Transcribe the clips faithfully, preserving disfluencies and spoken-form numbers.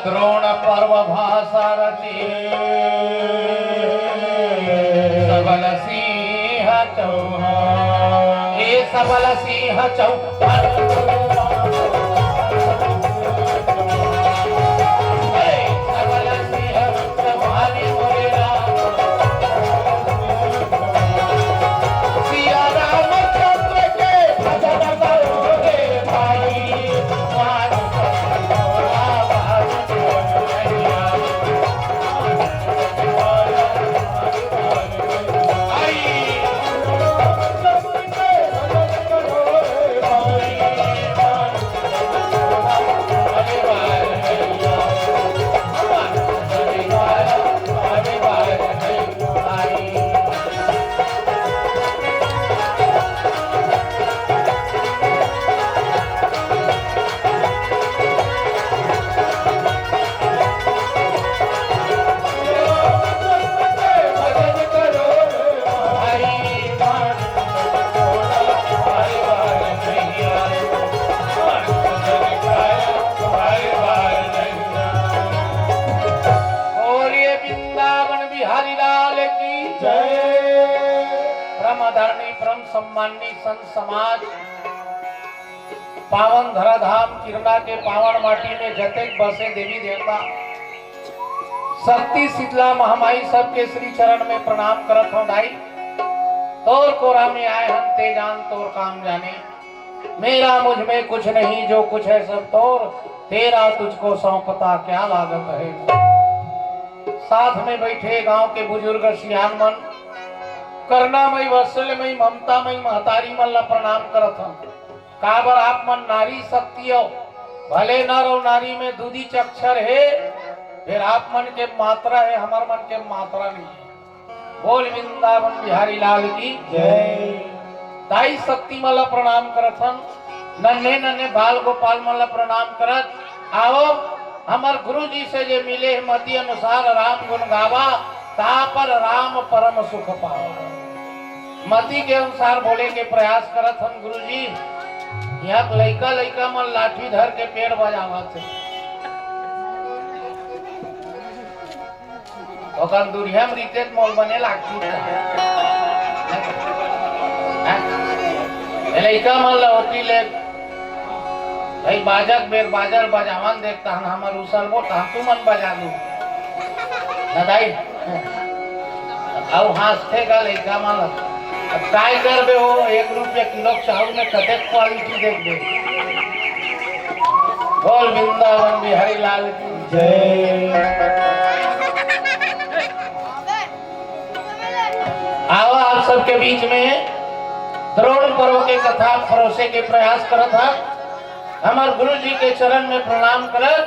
द्रोण पर्व भाषा रचे सबल सिंह चौहान। हे सबल सिंह चौहान। हे सबल सिंह चौहान मोरे राम। सिया रामचंद्र के भजन करो रे भाई। और ये वृंदावन बिहारी लाल की जय। परम आदरणीय, परम सम्माननीय संत समाज, पावन धराधाम किरना के पावन माटी में जतेक बसे देवी देवता, शक्ति शीतला महामाई, सबके श्री चरण में प्रणाम करत हौं दाई। तोर कोरा में आए हन ते जान तोर काम जाने, मेरा मुझ में कुछ नहीं, जो कुछ है सब तोर, तेरा तुझको सौंपता क्या लागत है। साथ में बैठे गांव के बुजुर्ग सियान मन, करुणामयी, वात्सल्यमयी, ममतामयी महतारी मन ला प्रणाम करत हन। काबर आप मन नारी शक्ति हो, भले नर और नारी में दूदी चक्षर है, फिर आप मन के मात्रा है, हमर मन के मात्रा नहीं है। बोल वृंदावन बिहारी लाल की जय। दाई शक्ति मन ला प्रणाम करत हन, नन्हे नन्हे बाल गोपाल मन ला प्रणाम करत। आओ, हमर गुरु जी से जे मिले हे मति अनुसार राम गुण गावा, ता पर राम परम सुख पावा। मति के अनुसार बोले के प्रयास करत हन गुरु जी। यहाँ लइका लइका मन लाठी धर के पेड़ बजावत हे। ओकर दुरिहा में रितेश मोल बने लागती। हैं? ए लइका मन ला ओती ले, भाई बाजक बेर बाजर बजावन देखता हन, हमर उसल वो तहन तुमन बजा लू। ना दाई? अउ हाँसथे का लइका मन ला। अब काय करबे हो, एक रुपया किलो चाउर में कतेक quality देखबे। बोल वृंदावन बिहारी लाल की जय। आवा आप सबके बीच में द्रोण पर्व के कथा परोसे के प्रयास करत हा। हमर गुरु जी के चरण में प्रणाम करत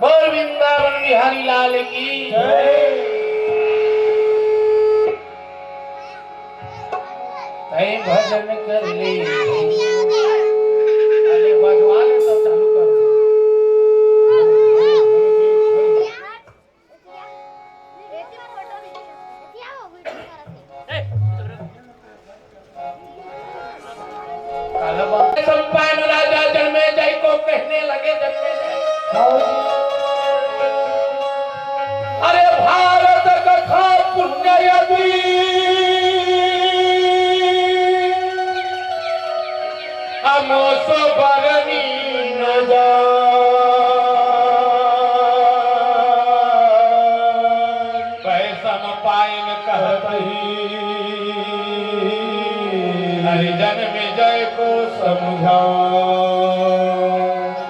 बोल वृंदावन बिहारी लाल की जय। तैं भजन कर ले। अरे बजवा ले तो चालू कर। सम्पायन राजा जन्मेजय को कहने लगे, जन्मेजय। अरे भारत कथा पुण्य यदि अमोस बरनी न जाय। वै सम्पायन कहत ही हरि जन्मेजय को समुझाय।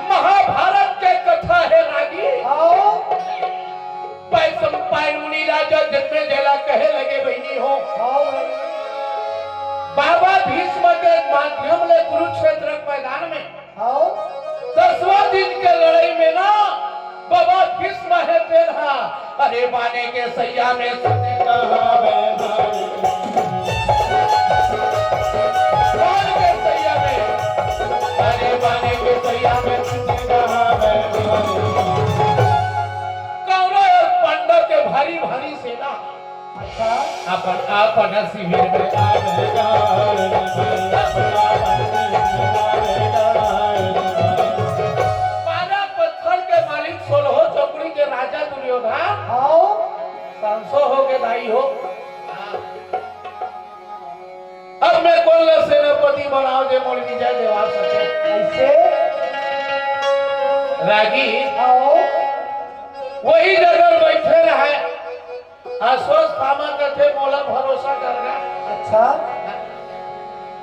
महाभारत के कथा हे रागी। आओ। वै सम्पायन मुनि राजा जन्मेजय ला कहे लगे बहिनी हो। आओ। बाबा भीष्म के माध्यम ले कुरुक्षेत्र के मैदान में आओ। दसवां दिन के लड़ई में ना बाबा भीष्म हे तेन हा, अरे बाने के सैया में सुते कहावे भाई। बान के सैया में, अरे बाने के सैया में सुते कहावे भाई। कौरव और पांडव के भारी भारी सेना अच्छा। अपन अपन शिविर में आ गए। बारह पत्थर के मालिक सोलह चौक आई हो। अब मैं कोन ल सेनापति बनाओ जे मोर विजय देवा सके? कैसे? रागी, आओ। वही जगह बैठे रहे। अश्वत्थामा कथे, "मोला भरोसा कर गा।" अच्छा।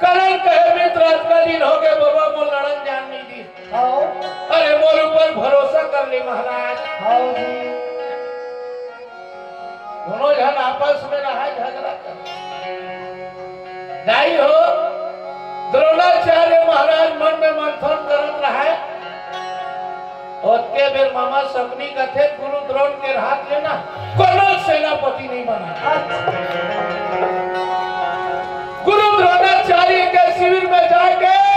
करण कहे, "मित्र, अतका दिन हो गए बबा, मोर लड़न जान नहीं दी।" आओ। अरे, मोर ऊपर भरोसा कर ले महाराज। आओ जी। दोनों झन आपस में रहा झगड़ा कर। दाई हो, द्रोणाचार्य महाराज मन में मंथन करत रहे। ओतके बेर मामा शकुनि कथे, "गुरु द्रोण के रहत ले ना कोनो सेनापति नहीं बना।" गुरु द्रोणाचार्य के शिविर में जाके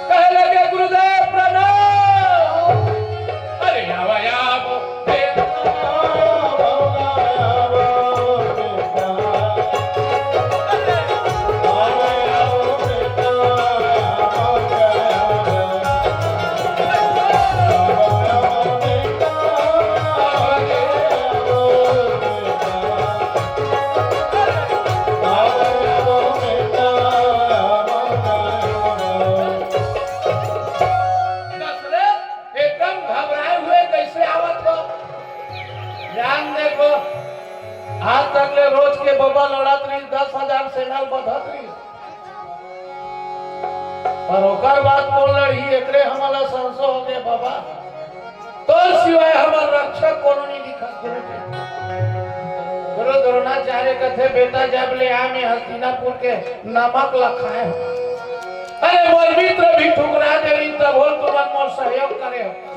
कहे लगे, "गुरुदेव प्रणाम।" अरे आवा, आवा। दशरथ एकदम घबराए हुए कैसे आवत हो? ध्यान देखो, आज तक ले रोज के बबा लड़त रही, दस हजार सेना बधत रही, पर ओकर बाद कोन लड़ही? एकरे हमला संशय हो गए बबा। तोर सिवाय हमर रक्षक कोनो नहीं दिखत गुरु जी। गुरु द्रोणाचार्य कथे, "बेटा, जब ले आए मैं हस्तिनापुर के नमक ल खाए हूँ। अरे, मोर मित्र भी ठुकरा दे रही, तब हो तुमन मोर सहयोग करे हो।"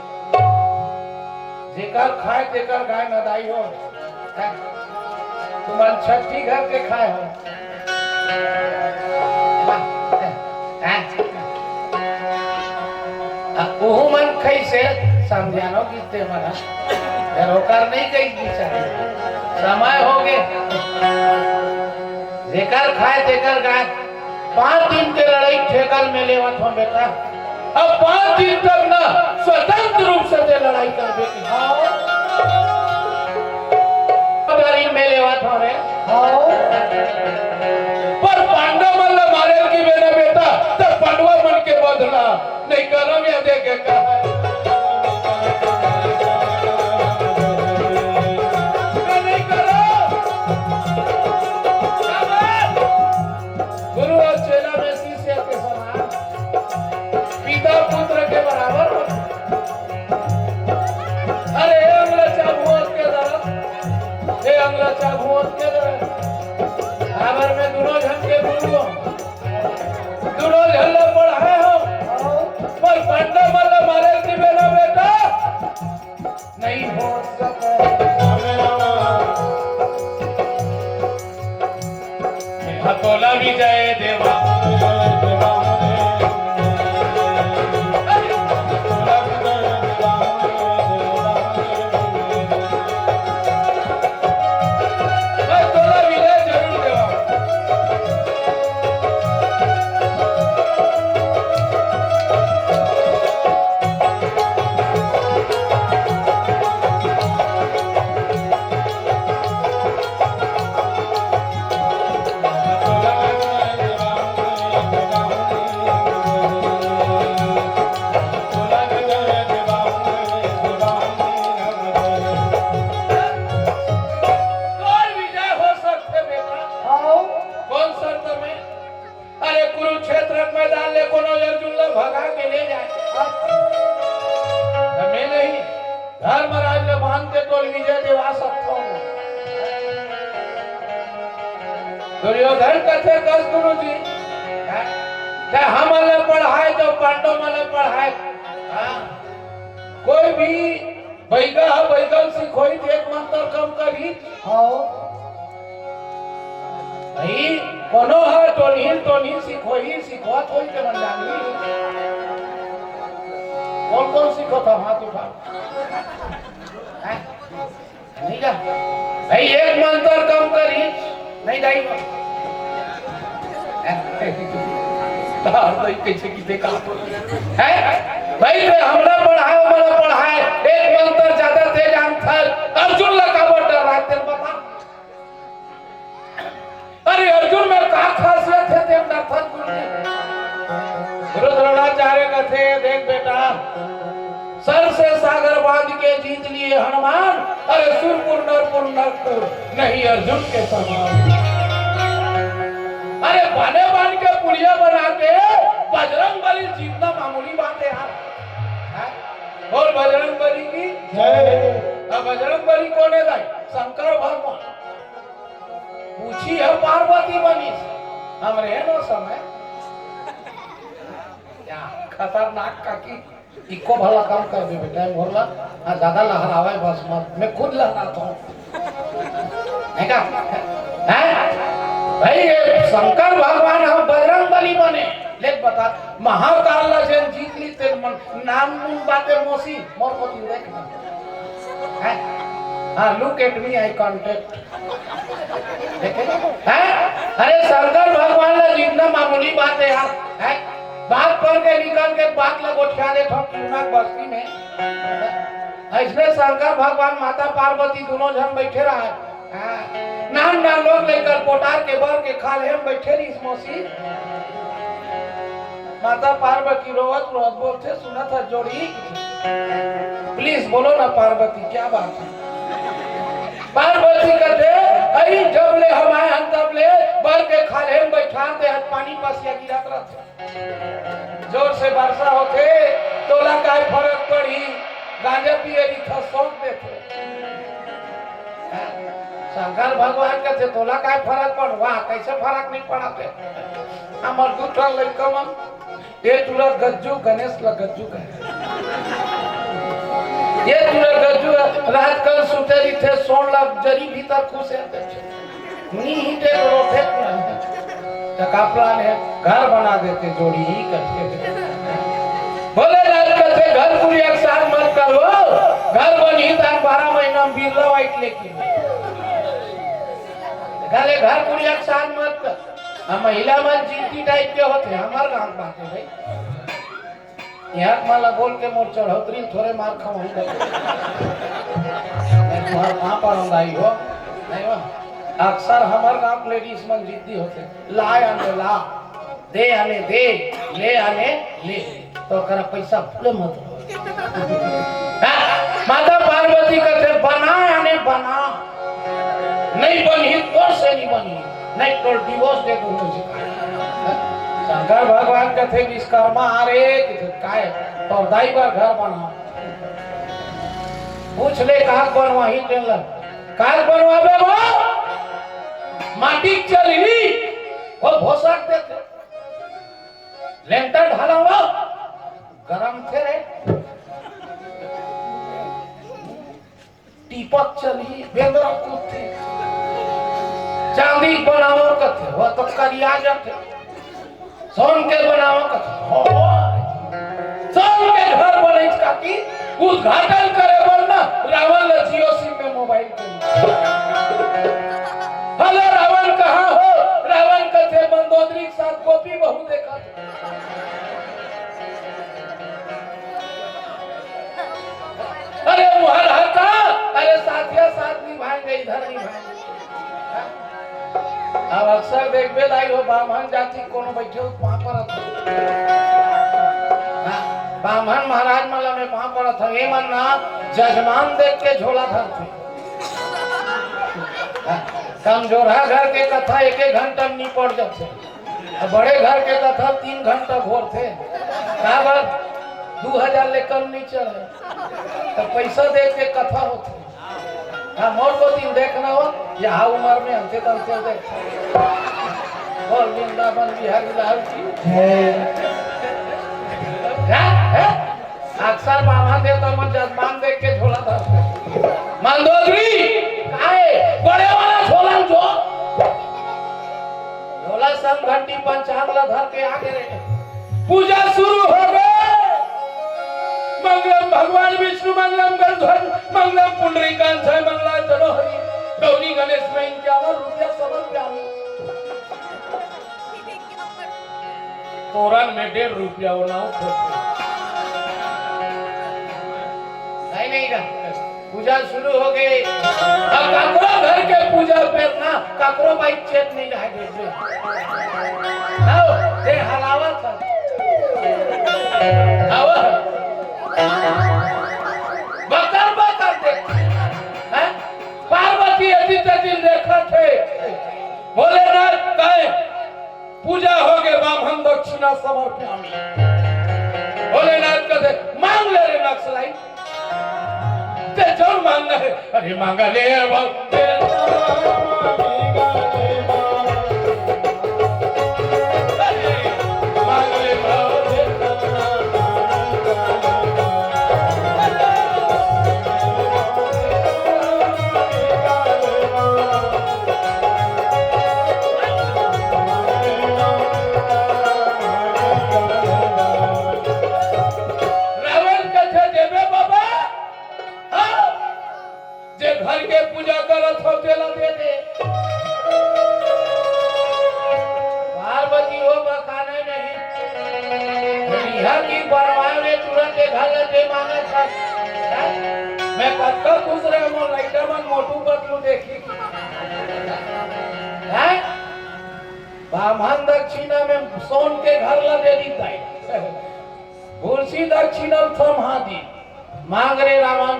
जेकर खाए तेकर गाय नदाई हो। हैं? तुमन छठी घर के खाए हो। अब उहू मन खइसे समझानो किते मन ह। फेर ओकर नहीं कही बिचारी। समय हो गे। जेकर खाए तेकर गाय। पांच दिन के लड़ाई ठेका में लेवत हो बेटा। अब पांच दिन तक ना स्वतंत्र रूप से ते लड़ाई करबे की। लड़ाई में लेवत हो रे। हाँ। पर पांडव मन ल मारे ल गिबे ना बेटा, त पांडव मन के बदला नहीं करम या देखे का। मैं नहीं करम। गुरु और चेला में शिष्य के समान, पिता पुत्र के बराबर होथे। अरे, हे अंगला चाबुआ के दरद, हे अंगला चाबुआ के दरद। काबर में दुनों झन के गुरु हो, दुनों झन ला पढ़ाए हो, पर पांडव मन ला मारे के बेरा बेटा, नहीं हो सके। हतोला विजय देवा। हतोला विजय जरूर देवा। कोई विजय हो सकथे बेटा। हाँ। कोन शर्त में? अरे, कुरुक्षेत्र के मैदान ले कोनो अर्जुन ला भगा के ले जाए। हमें नहीं, धर्मराज ला बांध के तोर विजय देवा सकथो। दुर्योधन कथे कस गुरु जी, ते हमन ला पढ़ाए तो पांडव मन ला पढ़ाए। हाँ। कोई भी बइगा ह बइगा ल सिखोही त एक मंतर कम करही। हाँ। भाई, कोनो ह टोनही ल टोनही सिखोही, सिखोत होही ते मन जानही। कोन कोन सिखोत ह हाथ उठा। हैं? नहीं जा। भाई, एक मंतर कम करही। नहीं जाई। तार भाई कैसे की देखा? हैं? भाई, ते हमला पढ़ाए, हमला पढ़ाए। एक मंतर ज्यादा ते जानथस। अर्जुन ला काबर डराए, तेला बता। जीत लिए हनुमान, अरे सुरपुर नरपुर नरपुर नहीं अर्जुन के समान। अरे बने बन के पुलिया बना के बजरंग बली जीतना मामूली बात है यार। हैं? बोल बजरंग बली की जय। अब बजरंग बली कौन है भाई? शंकर भगवान। पूछी है पार्वती बनिस, हमरे नो समय। क्या खतरनाक काकी। इको भला कम कर दे बेटा, मोरला। हाँ, ज्यादा लहरावे बस मत, मैं खुद लहराता हूँ। है का? हैं? भाई, ये शंकर भगवान हम बजरंग बली बने। ले बता, महाकाल ला जेन जीत ली, तेन मन, नाम मुन बाते मोसी, मोर को तू देख ना। हैं? हाँ, look at me, eye contact। देखे? हैं? अरे शंकर भगवान ला जीतना मामूली बात है यार। हैं? बात पर के निकल के बात ला गोठिया देत हूँ किरना बस्ती में। ऐसने शंकर भगवान माता पार्वती दोनों झन बैठे रहा है। हाँ। नान नान लोग लेकर पोटार के बर के खाल्हे में बैठे रहिस मौसी। माता पार्वती रोवत रोवत बोलथे, सुनत ह जोड़ी। प्लीज बोलो ना पार्वती, क्या बात है? पार्वती कथे, अई जब ले हम आए हन तब ले बर के खाल्हे में बैठा दे हन, पानी पसिया गिरत रहथे। जोर से बरसा होथे, तोला काय फरक पड़ही? गांजा पिए रहिथस, सौंप देथे। शंकर भगवान कथे, तोला काय फरक पड़? वाह, कैसे फरक नहीं पड़त हे? हमर दू ठन लइका मन, ए टूरा गज्जू, गणेश ला गज्जू कहे। ए टूरा गज्जू, रात कन सुते रहिथे, सोन ला जरी भीतर खुसे रहिथे। नी ही ते रोथे तुरंत। त का प्लान है? घर बना देते जोड़ी ही करके। भोलेनाथ कथे घर कुरिया के साथ मत करो, घर बनही त बारह महीना में बिरला वाइट लेके। गले घर कुरिया के साथ मत कर। हम महिला मन जिद्दी टाइप के होथे, हमर गांव के बात है भाई। यहाँ के मन ला बोल के मोर चढ़ोतरी थोरे मार खवाऊंगा। मैं तुम्हारा पाँव पड़ूंगा ही हो, नहीं हो? अक्सर हमर गांव के लेडीज मन जिद्दी होथे, ला आने ला, दे आने दे, ले आने ले, तो करा पैसा फूले मत। हाँ, माता पार्वती कथे बना आने बना, नहीं बनही तोर से नहीं बनही, नहीं तोर डिवोर्स दे दूंगा। शंकर भगवान कथे विश्वकर्मा आ रे, कथे काय? तोर दाई बर घर बना। पूछ ले कहाँ बनवाही तेन ला, कहाँ बनवाबे वो? माटी चलही, वो भोसक देथे। लेंटर ढाला वो गरम थे रे। टीपक चलही, बेंदरा कूदथे। चांदी बनाओ कथे, वो तो करिया जाथे। सोन के बनाओ कथे, हो। सोन के घर बनई काकी, उद्घाटन करे बर ना, रावण ला जियो सिम में मोबाइल के। हेलो रावण, कहाँ हो? रावण कथे मंदोदरी के साथ गोपी बहू देखा। अरे उहर हर का, अरे साथिया साथ निभाएंगे, इधर निभाएंगे। अब अक्सर देखबे दाई हो, बाम्हन जाति कोनो बैठे हो, पाँव परत हो। हाँ, बाम्हन महाराज मन ला मैं पाँव परत हो, ए मन ना जजमान देख के झोला धरथे। हाँ, कमजोरहा घर के कथा एक एक घंटा में निपट जाथे। अब बड़े घर के कथा तीन घंटा घोरथे, काबर? दू हजार ले कम नहीं चढ़े, तो पैसा दे के कथा होथे। हाँ, मोर को दिन देखना हो, यहाँ उम्र में हमसे तमसे देख। बोल वृंदावन बिहारी लाल की। हाँ, है? अक्सर बाम्हन देवता मन जजमान देख के झोला धर। मंदोदरी, काहे? बड़े वाला झोला जो। झोला संग घंटी पंचांग ला धर के आगे रे। पूजा शुरू हो गए। मंगलम भगवान विष्णु, मंगलम गणध्वज, मंगलम पुंडरीकांत है, मंगला चलो हरि। गौरी गणेश में इक्यावन रुपया समर्प्यामी। तोरन में डेढ़ रुपया वो नाव खोज। नहीं, नहीं ना। पूजा शुरू हो गई। अब काकरो घर के पूजा पे ना, काकरो बाइक चेक नहीं रहा, देख ले। आओ, दे हलावत है। आओ। बकर बकर ना समर्प्यामि। भोलेनाथ कथे, "मांग ले रे नक्सलाइट, ते जौन मांगना हे, अरे मांग ले बाबू।" रावण कथे, "देबे बाबा, हाँ, जे घर के पूजा करत हो, तेला दे दे।" पार्वती हो बखाने नहीं, इहाँ की बनवावे तुरंत ए घर ला दे मांगत हस। हैं? मैं कतका खुश रहे, मोर लइका मन मोटू पतलू देखी। हैं? बाम्हन दक्षिणा में सोन के घर ला दे दीता है। भूसी दक्षिणा थम्हा दी। मांग रे रावण।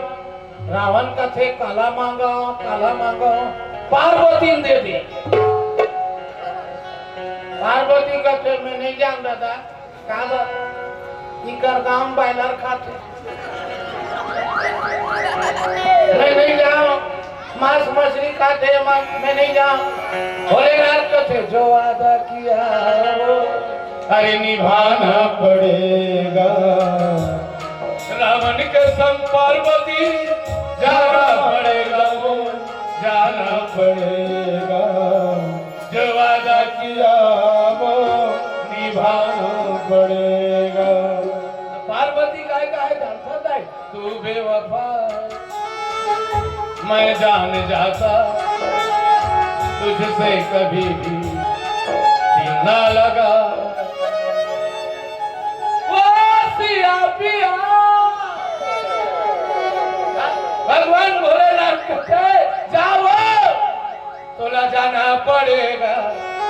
रावण कथे, "काला मांगव, काला मांगव।" पार्वती ल दे दे। पार्वती कथे, "मैं नहीं जांव दादा।" "काबर?" "इकर गांव बायलर खाथे।" "मैं नहीं जांव।" मांस मछली खाथे, मैं, मैं नहीं जांव। भोलेनाथ कथे, "जो वादा किया वो, अरे निभाना पड़ेगा।" रावण के संग पार्वती जाना पड़ेगा वो, जाना पड़ेगा। जो वादा किया वो निभाना पड़ेगा। पार्वती काय कहे जानत हस? तू बेवफा, मैं जान जाता, तुझसे कभी भी दिल ना लगा। वो सिया पिया, भगवान भोलेनाथ कहते, "जाओ।" तोला जाना पड़ेगा,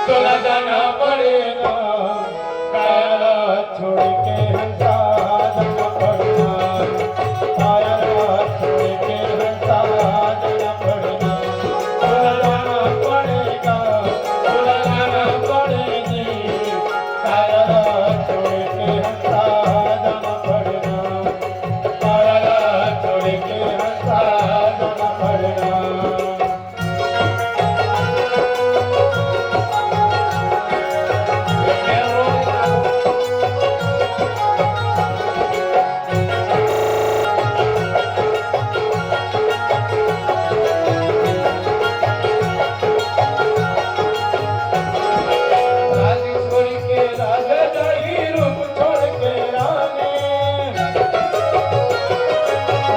तोला जाना पड़ेगा। काया छोड़ के हंसा जाना पड़ेगा। काया छोड़ के हंसा जाना पड़ेगा। तोला जाना पड़ेगा, तोला जाना पड़ेगी। काया छोड़ के हंसा जाना पड़ेगा। काया छोड़ के हंसा जाना पड़ेगा। राज छोड़ के राजा जाई, रूप छोड़ के रानी।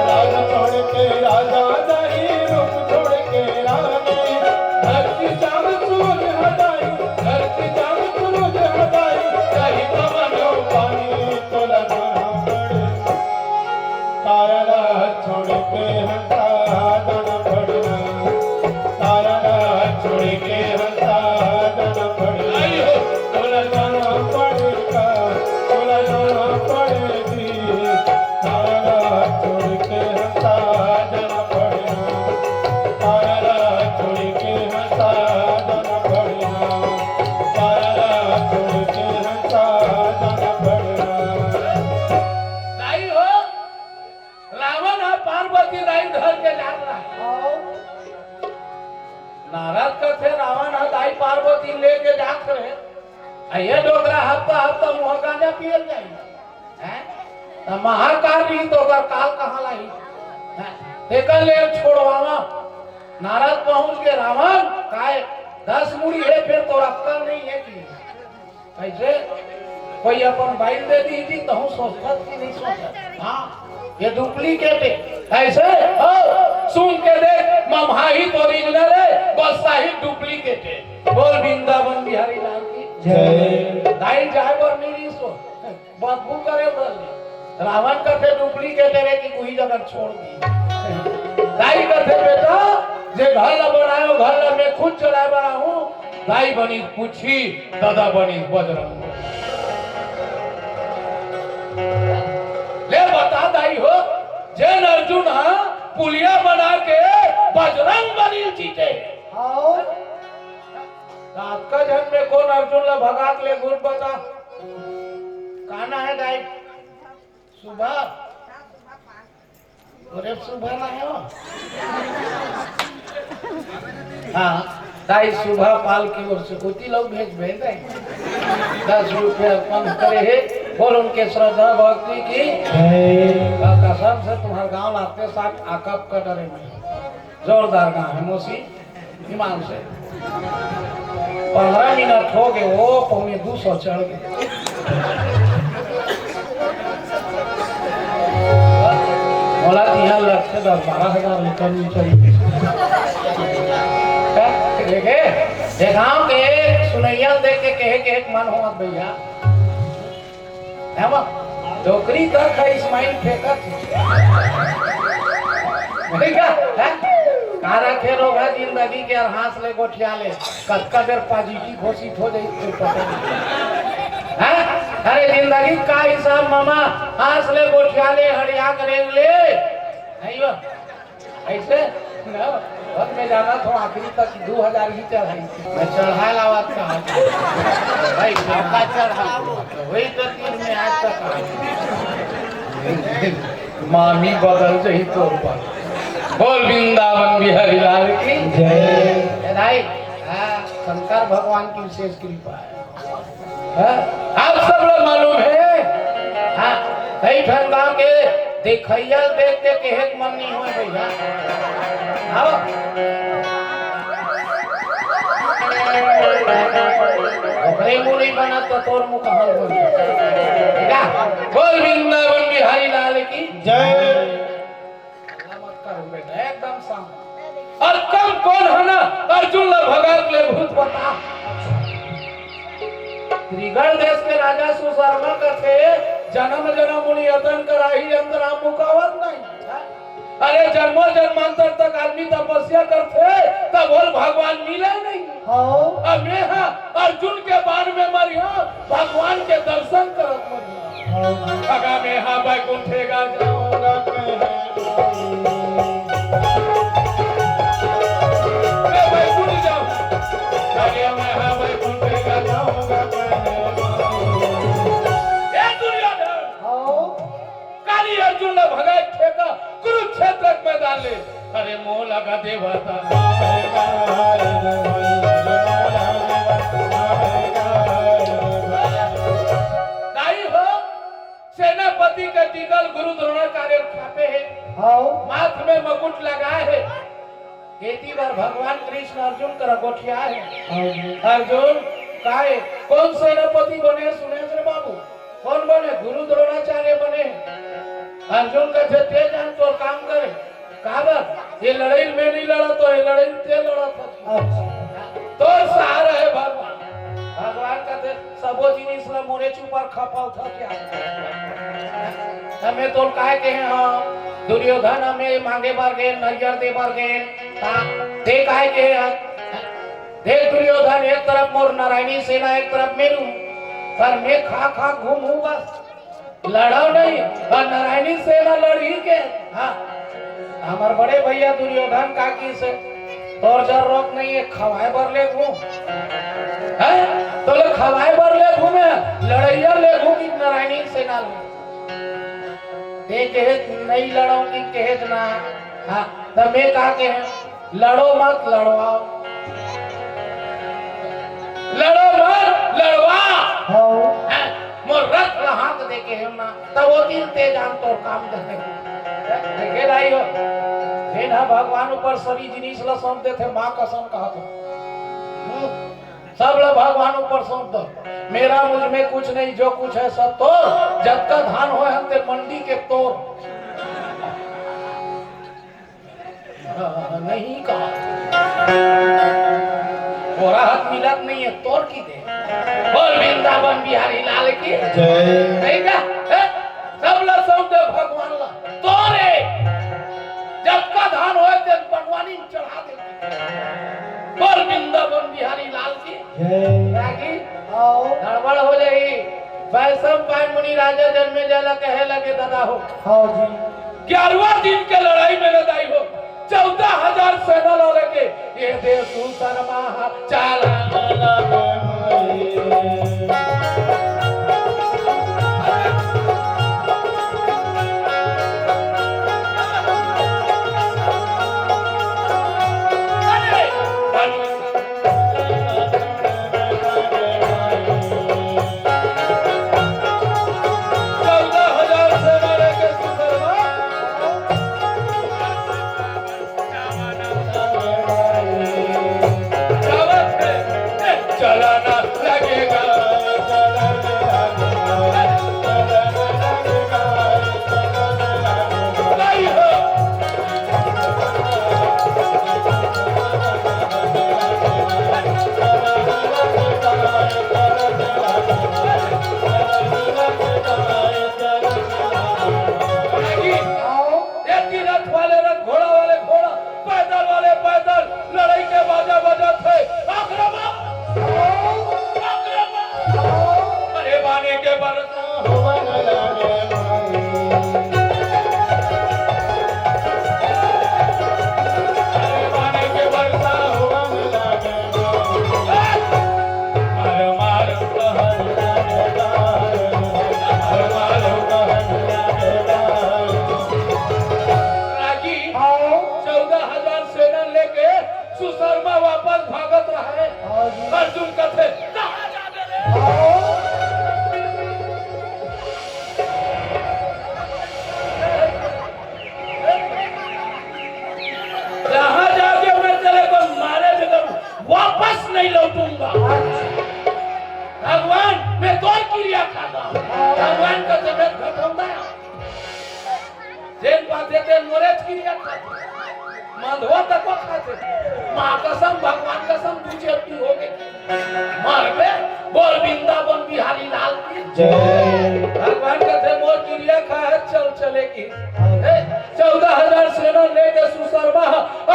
राज छोड़ के राजा जाई, रूप छोड़ के रानी। धरती चांद सूरज हटाई, धरती चांद सूरज हटाई, जाई पवन पानी। तोला जाना पड़े, काया छोड़ के हंसा जाना पड़ना। काया छोड़ के हंसा जाना पड़ना। आई हो। तोला जाना पड़ेगा, तोला जाना पड़ेगी। काया छोड़ के हंसा जाना पड़ना। काया छोड़ के हंसा जाना पड़ना। काया छोड़ के हंसा जाना पड़ना। दाई हो, रावण ह पार्वती दाई धर के जात रहा। नारद कथे रावण ह दाई पार्वती लेके जात रहे। आ ये डोकरा हफ्ता हफ्ता मुँह गांजा पियल जाई। हैं? त महाकाल रही त ओकर काल कहाँ लाही? हैं? तेकर ले छोड़वावा। नारद पहुंच के, "रावण, काय दस मुड़ी हे, फिर तोर अक्कल नहीं हे कि?" कइसे? कोई अपन बाइल दे दी थी, तहूँ सोचत कि नहीं सोचत? हाँ, ये डुप्लीकेट हे। कइसे? हो, सुन के देख, ममहा ही तो ओरिजिनल हे, बस साही डुप्लीकेट हे। बोल वृंदावन बिहारी लाल की जय। दाई जाए बर नहीं रही सो, बदबू करे बर। रावण कथे डुप्लीकेट हे रे कि उही जगह छोड़ दी। दाई कथे, "बेटा, जे घर ला बनायो, घर ला मैं खुद चलाए बर आहूँ।" दाई बनिस पूछी, ददा बनिस बजरंग। ले बता दाई हो, जेन अर्जुन ह पुलिया बना के बजरंग बनिस जीते। हाँ। रात का जन में कोन अर्जुन ला भगा के ले गुर बता। का नाम हे दाई? सुभा? अरे सुभा ना हे वो? हाँ, दाई सुभा पाल की ओर से कोती लोग भेज भेज दे। दस रुपये अर्पण करे हे और उनके श्रद्धा भक्ति की कसम से तुम्हारे गांव आते साथ आकब का डरे में। जोरदार गांव हे मौसी। ईमान से। पंद्रह मिनट हो गए, वो पौने दो सौ चढ़ गए। बोला कि यहाँ लग से दस बारह हजार रुपया नीचे। देखे, देखाओ के एक सुनैया देख के कहे के एक मन हो भैया। हे वो, डोकरी तक हे इस्माइल फेंकत। ठीक हे? का रखे रोगा जिंदगी के अउ हांस ले गोठिया ले। कतका बेर positive घोषित हो जाई, कोई पता नहीं। हैं? अरे जिंदगी का हिसाब मामा, हांस ले गोठिया ले, हड़िया करेंग ले। नहीं वो? ऐसे ना, बस मैं जाना था आखिरी तक दो हजार ही चढ़ाई। मैं चढ़ा लावत का भाई, सबका चढ़ा। वही तो तीन में आज तक आ। मामी बदल जाई तोर पर। बोल वृंदावन बिहारी लाल की जय। ए भाई, हाँ, शंकर भगवान की विशेष कृपा है। हाँ? आप सब लोग मालूम है? हाँ, कई ठन गांव के देखैया देख के केहे के मन नहीं होय भैया। हाँ? ओकरे मुंह नहीं बनत तो तोर मुंह कहाँ बोल? ठीक है? बोल वृंदावन बिहारी लाल की जय। हल्ला मत करो बेटा, एकदम शांत। अउ कम कोन हे ना अर्जुन ला भगा के ले भूत बता। त्रिगण देश के राजा सुशर्मा कथे, "जनम जनम मुनि यतन कराही अंत राम मुखावत नहीं।" अरे जन्मों जन्मांतर तक आदमी तपस्या करथे, तब बोल भगवान मिले नहीं। हाँ। अब मैं हा अर्जुन के बाण में मरिहा, भगवान के दर्शन करत मरिहा। हाँ। अगा मैं हा बैकुंठे गा जाऊंगा कहे। मैं बैकुंठ जाऊं। अगे मैं हा बैकुंठे गा जाऊंगा कहे। ए दुर्योधन। हाँ। काली अर्जुन ने भगाए ठेका कुरुक्षेत्र के मैदान ले। अरे मोला का देवता। दाई हो, सेनापति के टिकल गुरु द्रोणाचार्य छापे हे। हाँ। माथ में मुकुट लगाए हे। एती बर भगवान कृष्ण अर्जुन करा गोठिया हे। हाँ। अर्जुन, काय, कोन सेनापति बने सुने रे बाबू? कोन बने? गुरु द्रोणाचार्य बने। अर्जुन कथे, "ते जान तोर काम करे।" काबर? ये लड़ाई में नहीं लड़ा तो ये लड़ाई ते लड़ा था। अच्छा। तोर सहारा हे भगवान। भगवान कथे, "सबो जिनिस ला मोरे ऊपर खपावत हस का?" त मैं तोर काय कहे हंव, दुर्योधन हमें मांगे बर गे, नरियर दे बर गे, ता ते काय कहे हंव? देख दुर्योधन, एक तरफ मोर नारायणी सेना, एक तरफ मेरू, पर मैं खा खा घूमहूं बस, लड़व नहीं। अउ नारायणी सेना लड़ही के। हाँ, हमर बड़े भैया दुर्योधन का किहिस, तोर जर रोक नहीं हे, खवाए बर लेगहूं। हैं? तोला खवाए बर लेगहूं मैं, लड़इया लेगहूं कि नारायणी सेना ल? ते कहे नहीं लड़व कि कहे ना। हाँ, त मैं का कहे? लड़ो मत, लड़वाओ। लड़ो मत, लड़वा। हाँ। हैं? मोर रथ ला हाथ दे के हे ना, त वो दिन ते जान तोर काम देथे। देखे दाई हो, जेन ह भगवान ऊपर सभी जिनिस ला सौंप देथे, माँ कसम कहत हंव। हम्म। सब ला भगवान ऊपर सौंप दो। मेरा मुझ में कुछ नहीं, जो कुछ है सब तोर। जतका धान होय हन ते मंडी के तोर। नहीं कहा। ओरा हाथ मिलत नहीं है, तोर की दे। बोल वृंदावन बिहारी लाल की जय। नहीं का? ए, सब ला सौंप दे भगवान ला। तोरे जतका धान होय ते बनवानी में चढ़ा दे। बोल वृंदावन बिहारी लाल की जय। रागी आओ। गड़बड़ हो जाई। वैशंपायन मुनि राजा जनमेजय ला कहे लगे, दादा हो। हाँ जी। ग्यारहवाँ दिन के लड़ाई में न दाई हो, चौदह हजार सेना ला लेके ये देश शर्मा चाला। सुशर्मा वापस भागत रहे। हाँ जी। अर्जुन कथे, "कहाँ जाबे रे?" हाँ। जहाँ जाके मैं तेरे को मारे बिगर वापस नहीं लौटूंगा। भगवान, मैं तोर किरिया खाता हूँ। भगवान का जगत घटौंदा। जेन पाथे तेन मोरेच किरिया खाथे। मंदवा तको खाथे। माँ कसम, भगवान कसम, दू चेपटी हो गई। मरबे, बोल वृंदावन बिहारी लाल की। जय। भगवान कथे मोर किरिया खाए, चल चले की। ए, चौदह हजार सेना लेके सुशर्मा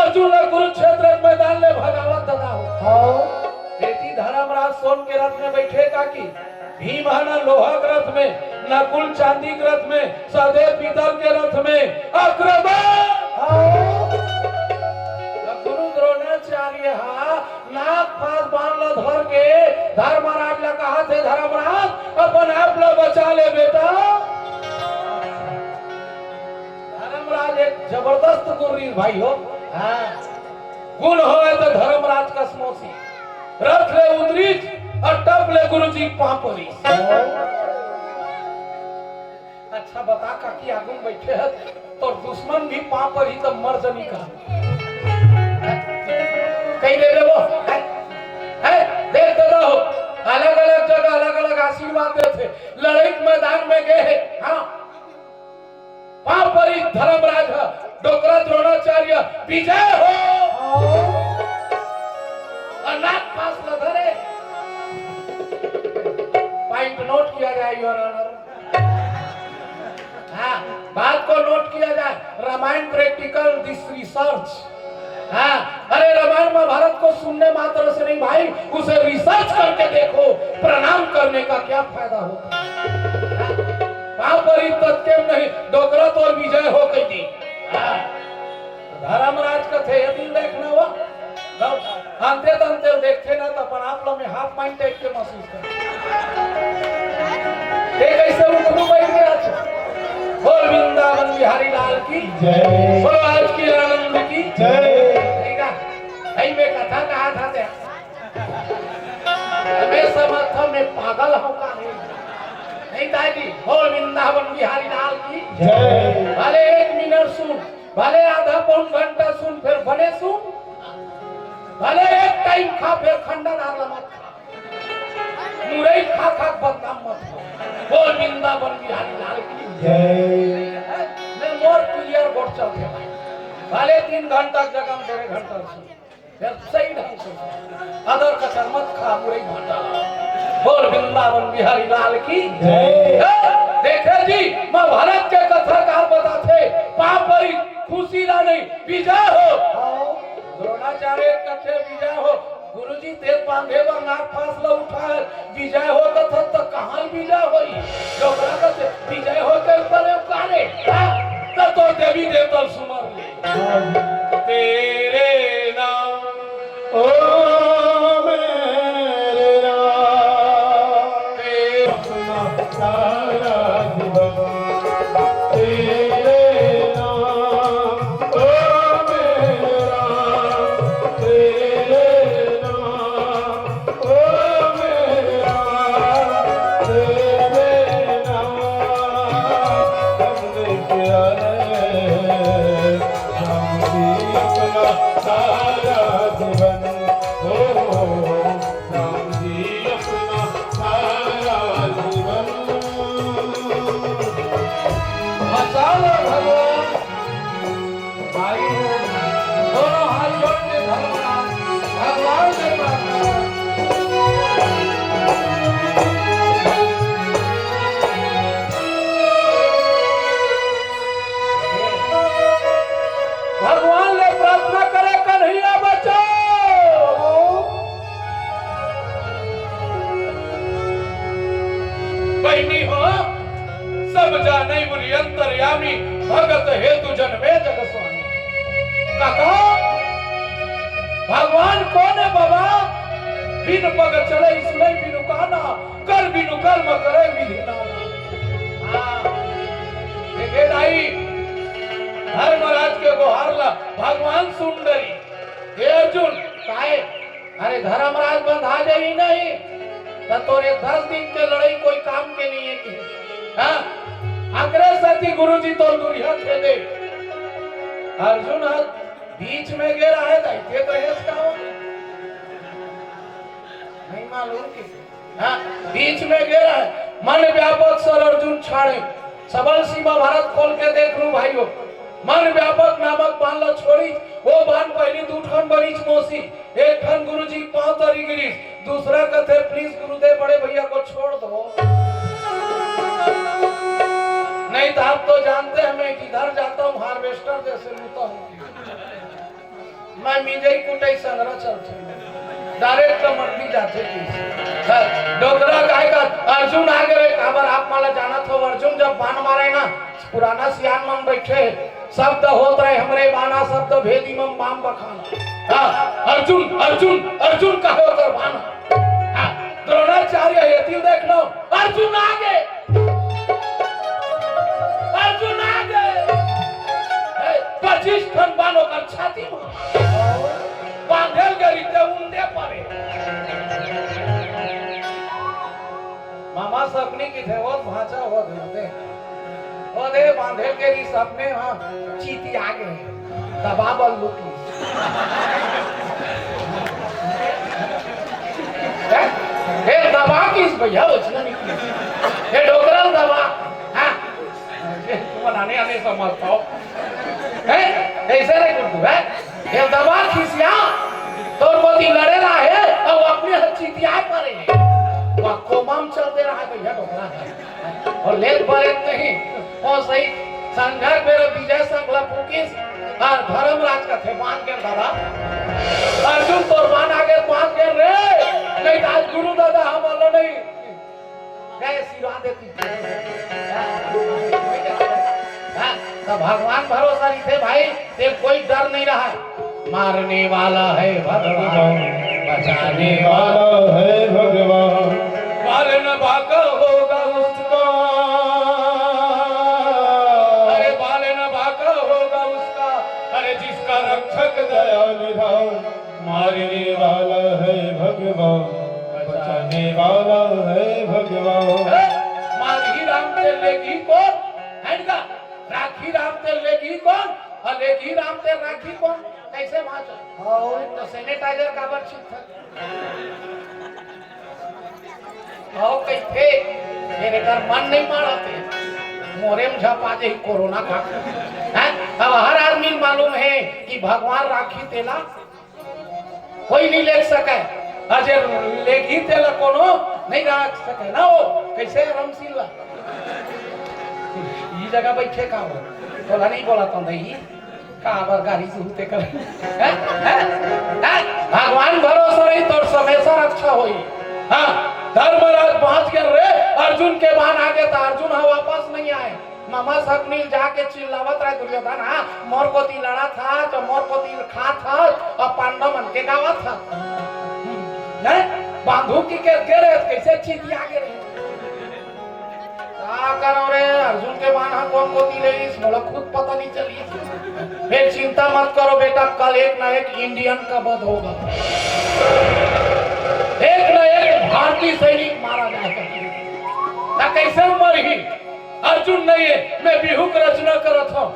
अर्जुन ला कुरुक्षेत्र के मैदान ले भगावत ददा हो। हाँ। एती धर्मराज सोन के रथ में बैठे का की? भीम ह ना लोहा के रथ में, नकुल चांदी के रथ में, सहदेव पीतल के रथ में। आक्रमण! हाँ। अब गुरु द्रोणाचार्य हा नाग पास बाण ल धर के धर्मराज ला कहाथे, "धर्मराज, अपन आप ला बचा ले बेटा।" धर्मराज एक जबरदस्त गुरु रहिस भाई हो। हाँ। गुण होय त धर्मराज कस मौसी। रथ ले उतरिस अउ टप ले गुरुजी पाँव परिस। अच्छा बता काकी आगू में बैठे हे, तोर दुश्मन भी पाँव परही त मर जनी का। कहीं दे देबो, है? है? देख ददा हो, अलग-अलग जगह अलग-अलग आशीर्वाद देथे। लड़ाई के मैदान में गए हे, हाँ, पाँव परी धर्मराज ह, डोकरा द्रोणाचार्य विजय हो। अउ नाग पास ल धरे। Point note किया जाए, Your Honor। हाँ, बात को note किया जाए। Ramayana practical, this research। हाँ, अरे रामायण महाभारत को सुनने मात्र से नहीं भाई, उसे research करके देखो, प्रणाम करने का क्या फायदा होता है। हाँ, पाँव परी ततके नहीं, डोकरा तोर विजय हो कही दी। हाँ, धर्मराज कथे, ये दिन देखना हुआ, तब अंते तंते देखथे ना, त अपन आप ला में half pant type के महसूस कर। ते कैसे उठू बैठ गया छ? बोल वृंदावन बिहारी लाल की जय। बोलो आज की आनंद की जय। ठीक है, भाई मैं कथा कहा था ते। मैं समझ था मैं पागल हूँ का नहीं? नहीं दाई जी, बोल वृंदावन बिहारी लाल की जय। भले एक मिनट सुन, भले आधा पौन घंटा सुन, फिर बने सुन, भले एक टाइम खा, फिर खंडा दार मत खा, मुरई खा खा बदनाम मत हो। बोल वृंदावन बिहारी लाल की जय। मैं मोर क्लियर गोट चलते भाई, भले तीन घंटा जगह में डेढ़ घंटा सुन, फिर सही ढंग से सुन, अदर कचर मत खा, मुरई भाटा। बोल वृंदावन बिहारी लाल की जय। ए, देखे जी, महाभारत के कथाकार बताथे, पाँव परी खुशी ला नहीं, विजय हो। हाँ। द्रोणाचार्य कथे विजय हो। गुरुजी, ते बांधे बर नाग पास ल उठाए, विजय हो कथस त कहाँ विजय होई? डोकरा कथे विजय हो के ऊपर एक काले, हाँ, त तो देवी देवता ल सुमर ले। तेरे नाम ओ मेरे राम, तेरे अपना सारा जीवन तेरे नाम, ओ मेरे राम, तेरे नाम, ओ मेरे राम, तेरे नाम। हमने किया है राम जी अपना सारा जीवन, ओ राम जी अपना सारा जीवन। बचा लो भगवान। भाई हो, दोनों हाथ जोड़ के धर्मराज भगवान से प्रार्थना करो। भगवान ले प्रार्थना करे, कन्हैया बचाओ। बहिनी हो, सब जाने मुनि अंतर्यामी, भगत हेतु जन्मे जग स्वामी। काका, भगवान कोन हे बाबा? बिन पग चले सुनइ बिनु काना, कर बिनु कर्म करे विधि नाना। हाँ, देखे दाई, धर्मराज के गोहार ला भगवान सुन डरी। हे अर्जुन, धर्मराज बंधा जाही नहीं, त तोरे दस दिन के लड़ई कोई काम के नहीं है कि, हाँ, अकरे सेती गुरुजी तोर दुरिहा खेदे। अर्जुन ह बीच में गे रहे, त अइसे तो हेस का हो? नहीं मालूम कि, हाँ, बीच में गे रहे। मन व्यापक सर अर्जुन छाड़े, सबल सीमा भारत खोल के देख लूं भाइयों। मन व्यापक नामक बान ल छोड़ी, वो बान पहली दू ठन बनीच मौसी, एक ठन गुरुजी पांव तरी गिरीश, दूसरा कथे प्लीज गुरुदेव बड़े भैया को छोड़ दो। नहीं तो आप तो जानते हैं मैं जिधर जाता हूँ हार्वेस्टर जैसे लूटा हूँ। मैं मिंजई कुटई संगरा चलथे, डायरेक्ट तो मंडी जाथे कि। हाँ, डोकरा काहे का अर्जुन आगे रे, काबर आप माला जानत हो, अर्जुन जब बान मारे ना, पुराना सियान मन बैठे, शब्द होत रहे हमरे बाना, शब्द भेदी मम बाम बखाना। हाँ, अर्जुन, अर्जुन, अर्जुन काहे ओकर बाना। हाँ, द्रोणाचार्य ये दिल देख लो, अर्जुन आगे, अर्जुन आगे। हे, पच्चीस ठन बान ओकर छाती में। बांधेल गरी ते उंदे परे। मामा सपनी की थे, वो भांचा वो दे दे। वो दे बांधेल गरी सपने, हाँ, चीती आगे। दबा बल लुकी। हैं? हे दबा किस भैया, वो चीज निकली। हे डोकरल दबा। हाँ। ये तुम आने आने समझता हो। हैं? ऐसे नहीं कुछ है। हे दबा खिसिया। तोर मोती लड़े रहा है, अब अपने हर चीतिया पड़े। वह कोमाम चलते रहा है भैया, डोकरा है। और लेत बरेत नहीं, वो सही संघर्ष मेरे विजय संघ ला फूकिस, और धर्मराज का थे बांध के दादा। अर्जुन तोर बान आगे बांध के रे, नहीं तो आज गुरु दादा हम वाला नहीं। गए सिरा देती। हाँ, तो भगवान भरोसा नहीं थे भाई, ते कोई डर नहीं रहा। मारने वाला है भगवान, बचाने वाला है भगवान। पालन बाका होगा उसका, अरे पालन बाका होगा उसका, अरे जिसका रक्षक दया निधान। मारने वाला है भगवान, बचाने वाला है भगवान। ए, मारही राम ते लेगही कोन? है ना? राखी राम ते लेगही कोन? और लेगही राम ते राखी कोन? कैसे बांचो? हाँ, तो sanitizer काबर छिड़कत? आओ कहिथे, फेर एकर मन नहीं मानत हे। मोरे में झपा जाही कोरोना का। हैं? अब हर आदमी ल मालूम है कि भगवान राखी तेला कोई नहीं ले सके। अजे लेगही तेला कोनो नहीं राख सके ना हो। कैसे रमशीला? ये जगह बैठे का हो? तोला नहीं बोला तो नहीं। काबर गारी सुनते कर। हैं? हैं? हैं? भगवान भरोसा रही तो हमेशा रक्षा होई। हाँ, धर्मराज बांच के रे, अर्जुन के बान आगे तो अर्जुन हा वापस नहीं आए। मामा सपनी ल जाके चिल्लावत रहे दुर्योधन, हाँ, मोर कोती लड़त हस, तो मोर कोती खात हस, और पांडव मन के गावत हस। हैं? बांधू की के गे रहे, कैसे चीतिया गे रहे? का करो रे, अर्जुन के बान हा कोन कोती ले इस, मोला खुद पता नहीं चली। फिर चिंता मत करो बेटा, कल एक ना एक इंडियन का वध होगा, एक ना एक भारतीय सैनिक मारा जाएगा। ना कैसे मरही? अर्जुन नहीं है, मैं बिहू के रचना करत हूँ।